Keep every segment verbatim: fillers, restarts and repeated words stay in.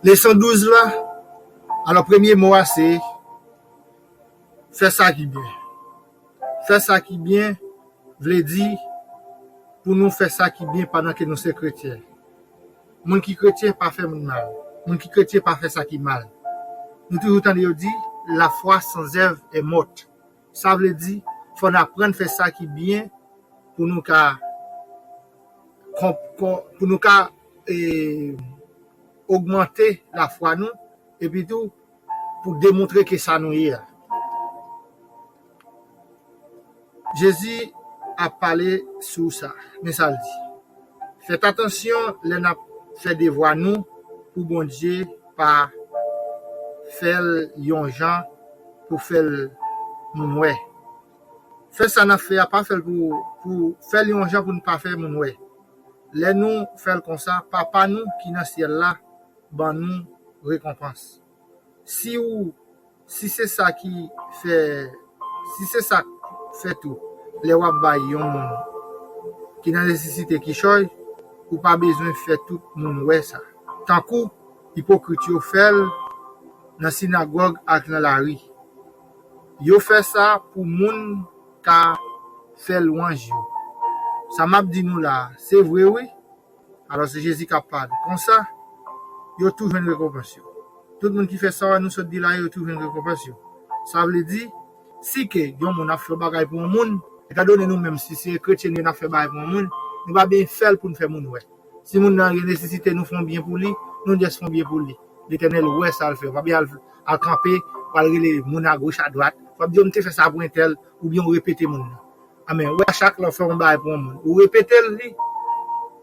Leson douz la, alò, premye mo a se fè sa ki byen. Fè sa ki byen vle di pou nou fè sa ki byen pandan ke nou se kretyen. Moun ki kretyen pa fè moun mal. Moun ki kretyen pa fè sa ki mal. Nou toujou tande yo di, la foi sans œuvre est morte. Sa vle di, fò n aprann fè sa ki byen pou nou ka, pou nou ka e, ogmante lafwa nou, epi tou pou demontre ke sa nou ye a. Jezi ap pale sou sa, men sa l di, fèt atansyon lè n ap fè devwa nou pou Bondye pa fè l yon jan pou fè l moun wè. Fè sa n ap fè a, pa fè l pou, pou fè l yon jan pou n pa fè moun wè. Lè nou fè l konsa, Papa nou ki nan syèl la ban nou rekonpans. Si ou, si se sa ki fè, si se sa k fèt ou lè w ap bay yon moun ki nan nesesite kichòy, ou pa bezwen fè tout moun wè sa. Tankou ipokrit yo fè l nan sinagòg ak nan lari. Yo fè sa pou moun ka fè lwanj yo. Sa m ap di nou la a, se vre wi. Alò, se Jezi k ap pale. Konsa, yo tou jwenn rekonpans yo. Tout moun ki fè sa nou sot di la yo, yo tou jwenn rekonpans yo. Sa vle di, si ke yon moun ap fè yon bagay pou yon moun, etandone nou menm, si se kretyen nou ye, n ap fè bagay pou yon moun, nou pa bezwen fè l pou n fè moun wè. Si moun nan gen nesesite, nou fè yon byen pou li, nou jis fè yon byen pou li. Letènèl wè sa l fè. W pa bezwen al, al kanpe, w al rele moun agoch, adwat. W ap di, "Yo, m te fè sa pou entèl," oubyen w repete moun nan. Amèn. Wè, chak lè w fè yon bagay pou yon moun, ou repete l li,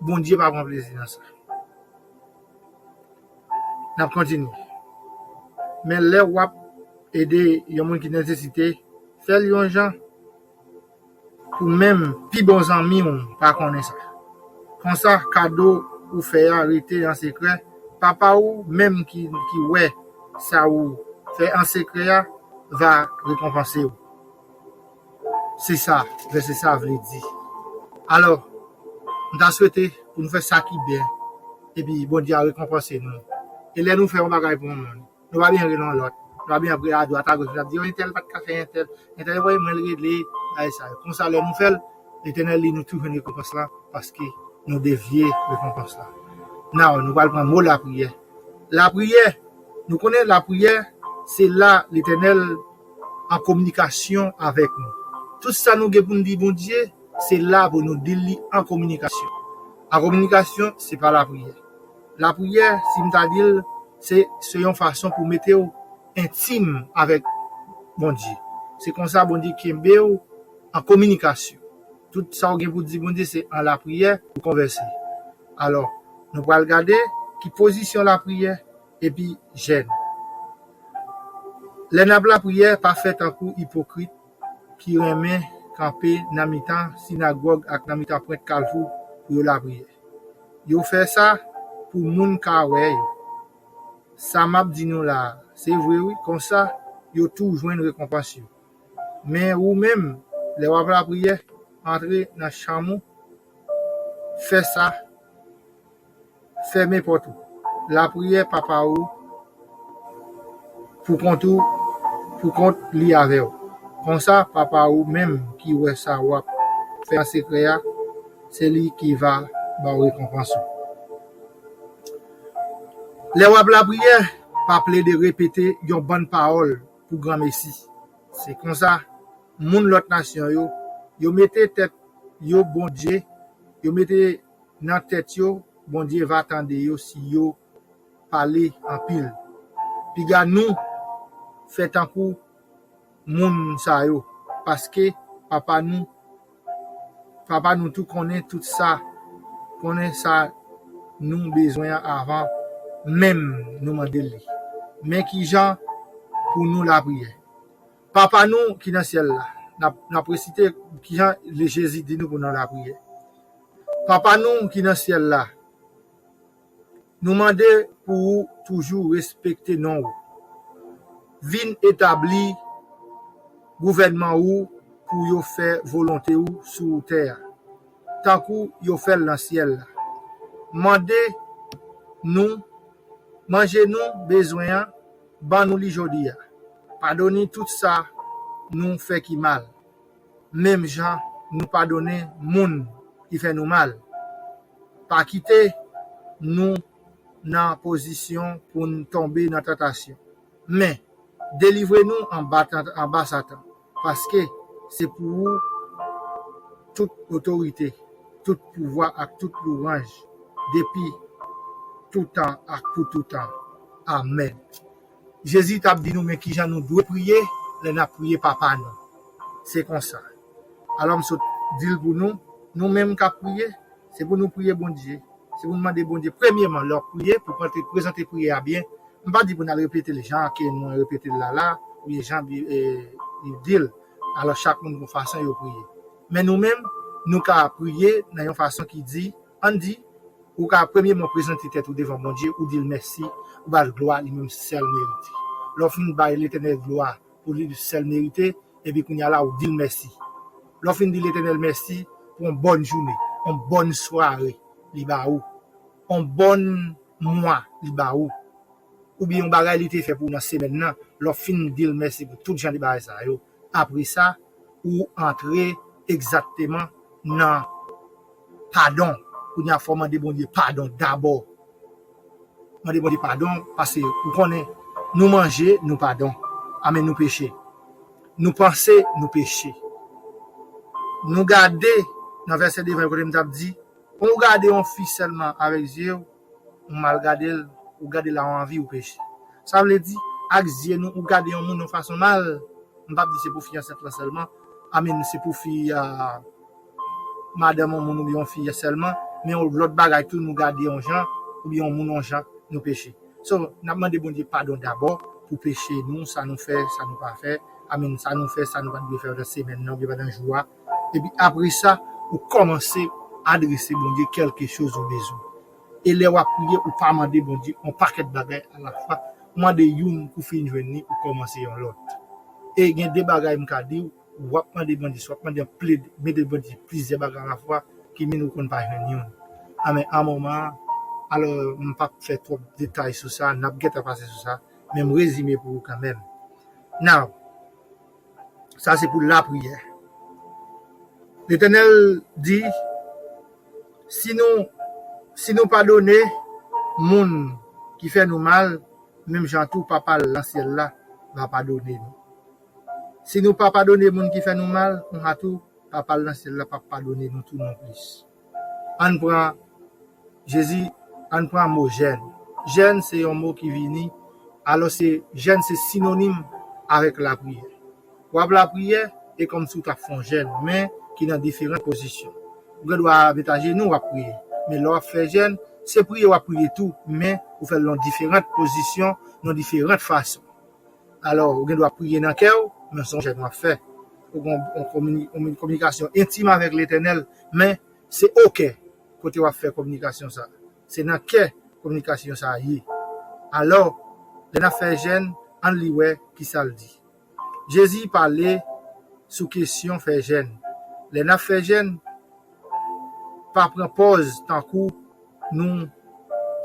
Bondye pa pran plezi nan sa. N ap kontinye. Men lè w ap ede yon moun ki nesesite, fè l yon jan pou menm pi bon zanmi w pa konnen sa. Konsa, kado ou fè a rete an sekrè, Papa ou menm ki, ki wè sa ou fè an sekrè a va rekonpanse w. Se sa, vèsè sa vle di. Alò, m ta swete pou nou fè sa ki byen, epi Bondye a rekonpanse nou. E lè nou fè yon bagay pou yon moun, nou pa bezwen rele yon lòt. Nou pa bezwen ap rele adwat agoch, nou ap di, "Oh, entèl pa t ka fè entèl, entèl voye mwen l rele," bagay sa yo. Konsa, lè nou fè l, Letènèl li nou tou jwenn rekonpans lan, paske nou devye rekonpans la. Now, nou pral pran mo lapriyè. Lapriyè, nou konnen lapriyè, se la Letènèl an kominikasyon avèk nou. Tout sa nou gen pou n di Bondye, se la pou nou di li an kominikasyon. An kominikasyon, se pa lapriyè. Lapriyè, si m ta di l, se, se yon fason pou mete w entim avèk Bondye. Se konsa Bondye kenbe w an kominikasyon. Tout sa w gen pou di Bondye, se an lapriyè ou konvèse. Alò, nou pral gade ki pozisyon lapriyè epi jèn. Lè n ap lapriyè, pa fè tankou ipokrit ki renmen kanpe nan mitan sinagòg ak nan mitan pwent kalfou pou yo lapriyè. Yo fè sa pou moun ka wè yo. Sa m ap di nou la a, se vre wi, konsa yo tou jwenn rekonpans yo. Men ou menm, lè w ap lapriyè, antre nan chanm ou, fè sa, fèmen pòt ou. Lapriyè Papa ou pou kont ou, pou kont li avè w. Konsa, Papa ou menm ki wè sa w ap fè an sekrè a, se li ki va ba w rekonpans ou. Lè w ap lapriyè, pa plede repete yon bann pawòl pou granmesi. Se konsa, moun lòt nasyon yo, yo mete tèt yo Bondye, yo mete nan tèt yo, Bondye va tande yo si yo pale anpil. Piga nou fè tankou moun sa yo, paske Papa nou, Papa nou tou konnen tout sa, konnen sa nou bezwen an avan menm nou mande l li. Men kijan pou nou lapriyè. Papa nou ki nan syèl la, n ap, n ap resite kijan Jezi di nou pou nou lapriyè. Papa nou ki nan syèl la, nou mande pou ou toujou respekte non ou. Vin etabli gouvènman ou pou yo fè volonte ou sou tè a, tankou yo fè l nan syèl la. Mande nou Manje nou bezwen an, ban nou li jodi a. Padone tout sa nou fè ki mal, menm jan nou padone moun ki fè nou mal. Pa kite nou nan pozisyon pou n tonbe nan tantasyon, men delivre nou anba, anba Satan, paske se pou ou tout otorite, tout pouvwa ak tout louwanj, depi toutan ak pou toutan. Amèn. Jezi t ap di nou men kijan nou dwe priye lè n ap priye Papa nou. Se konsa. Alò, m sot di l pou nou, nou menm k ap priye, se pou nou priye Bondye. Se pou nou mande Bondye, premyeman, lè w ap priye, pou w prezante priyè a byen. M pa di pou n al repete l jan ke mwen repete l la la, oubyen jan Bi- eh, li di l. Alò, chak moun gon fason yo priye. Men nou menm, nou ka priye nan yon fason ki di, ann di, ou ka premyeman prezante tèt ou devan Bondye, ou di l mèsi, ou ba l glwa li menm sèl merite. Lè w fin bay Letènèl glwa pou li sèl merite, epi kounye a la, ou di l mèsi. Lè w fin di Letènèl mèsi pou yon bòn jounen, yon bòn sware li ba ou, yon bòn mwa li ba ou, oubyen yon bagay li te fè pou ou nan semèn nan, lè w fin di l mèsi pou tout jan de bagay sa yo, apre sa, ou antre egzakteman nan padon. Kounye a, fò w mande Bondye padon dabò. Mande Bondye padon, paske ou konnen, nou manje, nou padon. Amèn, nou peche. Nou panse, nou peche. Nou gade nan vèsè devan yo kote m t ap di, ou gade yon fi sèlman avèk zye w, ou mal gade l, ou gade l a yon anvi, ou peche. Sa vle di, ak zye nou, ou gade yon moun yon fason mal, m p ap di se pou fi ansent lan sèlman, amèn, se pou fi, ah, madanm yon moun oubyen yon fi sèlman, men yon lòt bagay tou, nou gade yon jan, oubyen yon moun yon jan, nou peche. So, n ap mande Bondye padon dabò pou peche nou, sa nou fè, sa nou pa fè, amèn, sa nou fè, sa nou pa t dwe fè pandan semèn nan, oubyen pandan jou a. Epi apre sa, ou kòmanse adrese Bondye kèlke choz ou bezwen. E lè w ap priye, ou pa mande Bondye yon pakèt bagay alafwa. Mande youn, kou fin jwenn li, ou kòmanse yon lòt. E gen de bagay m ka di w, w ap mande Bondye, si w ap mande anpil, mete Bondye plizyè bagay alafwa, ki menm ou konn pa jwenn youn. Amèn. An moman an, alò, m p ap fè twòp detay sou sa, n ap gentan pase sou sa, men m rezime pou ou kanmenm. Now, sa se pou lapriyè. Letènèl di, si nou, si nou padone moun ki fè nou mal, menm jan tou Papa l nan syèl la va padone nou. Si nou pa padone moun ki fè nou mal, konsa tou, Papa l nan syèl la p ap padone nou tou non plis. Ann pran Jezi, ann pran mo jèn. Jèn se yon mo ki vini, alò se, jèn se sinonim avèk lapriyè. W ap lapriyè, e kòmsi w t ap fè yon jèn, men ki nan diferan pozisyon. Ou gen dwa met ajenou, w ap priye. Men lè w ap fè jèn, se priye w ap priye tou, men ou fè l nan diferan pozisyon, nan diferan fason. Alò, ou gen dwa priye nan kè w, men se yon jèn w ap fè. Ou gen yon komini-, yon kominikasyon entim avèk Letènèl, men se o kè kote w ap fè kominikasyon sa. Se nan kè kominikasyon sa ye. Alò, lè n ap fè jèn, ann li wè kisa l di. Jezi pale sou kesyon fè jèn. Lè n ap fè jèn, pa pran pòz tankou nou,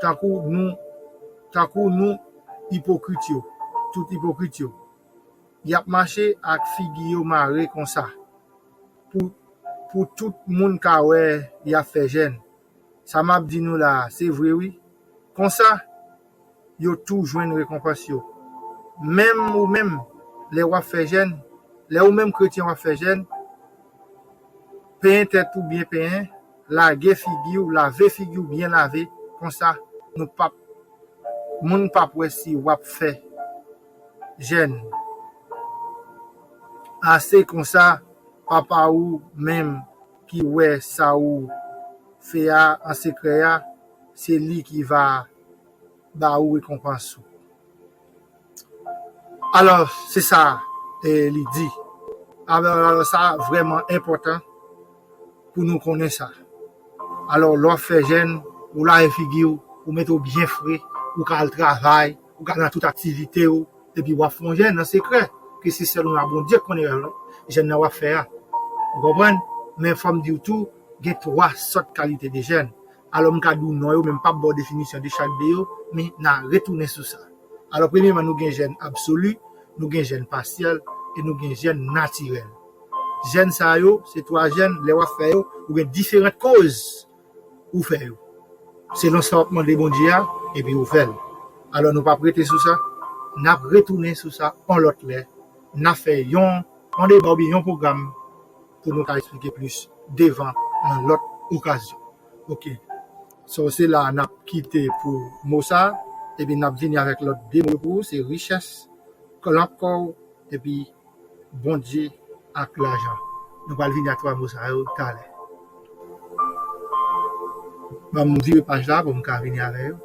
tankou nou, tankou nou ipokrit yo, tout ipokrit yo. Y ap mache ak figi yo mare konsa, pou, pou tout moun ka wè y ap fè jèn. Sa m ap di nou la a, se vre wi. Konsa, yo tou jwenn rekonpans yo. Menm ou menm, lè w ap fè jèn, lè ou menm kretyen w ap fè jèn, penyen tèt ou byen penyen, lage figi w, lave figi w byen lave, konsa nou p ap, moun p ap wè si w ap fè jèn. Ase konsa, Papa ou menm ki wè sa ou fè a an sekrè a, se li ki va ba ou rekonpans ou. Alò, se sa, e, li di. Alò, alò, sa vrèman enpòtan pou nou konnen sa. Alò, lè w ap fè jèn, ou lave figi w, ou mete w byen fre, ou ka al travay, ou ka nan tout aktivite w, epi w ap fè yon jèn nan sekrè, ke se sèl ou a Bondye k konnen jèn nan w ap fè a. Ou konprann? Men fò m di w tou, gen twa sòt kalite de jèn. Alò, m ka di w non yo, men m p ap ba w definisyon de chak de yo, men n a retounen sou sa. Alò, premyèman, nou gen jèn absoli, nou gen jèn pasyèl, e nou gen jèn natirèl. Jèn sa yo, se twa jèn, lè w ap fè yo, ou gen diferan koz ou fè yo. Selon sa w ap mande Bondye a, epi ou fè l. Alò, nou p ap rete sou sa, n ap retounen sou sa yon lòt lè, n ap fè yon, yon deba oubyen yon pwogram pou nou ka eksplike plis devan nan lòt okazyon. Ok. So, se la n ap kite pou mo sa, epi n ap vini avèk lòt de mo yo pou ou, se richès, lanp kò w, epi Bondye ak lajan. Nou pral vini ak twa mo sa yo talè. Ban m vire paj la pou m ka vini avè yo.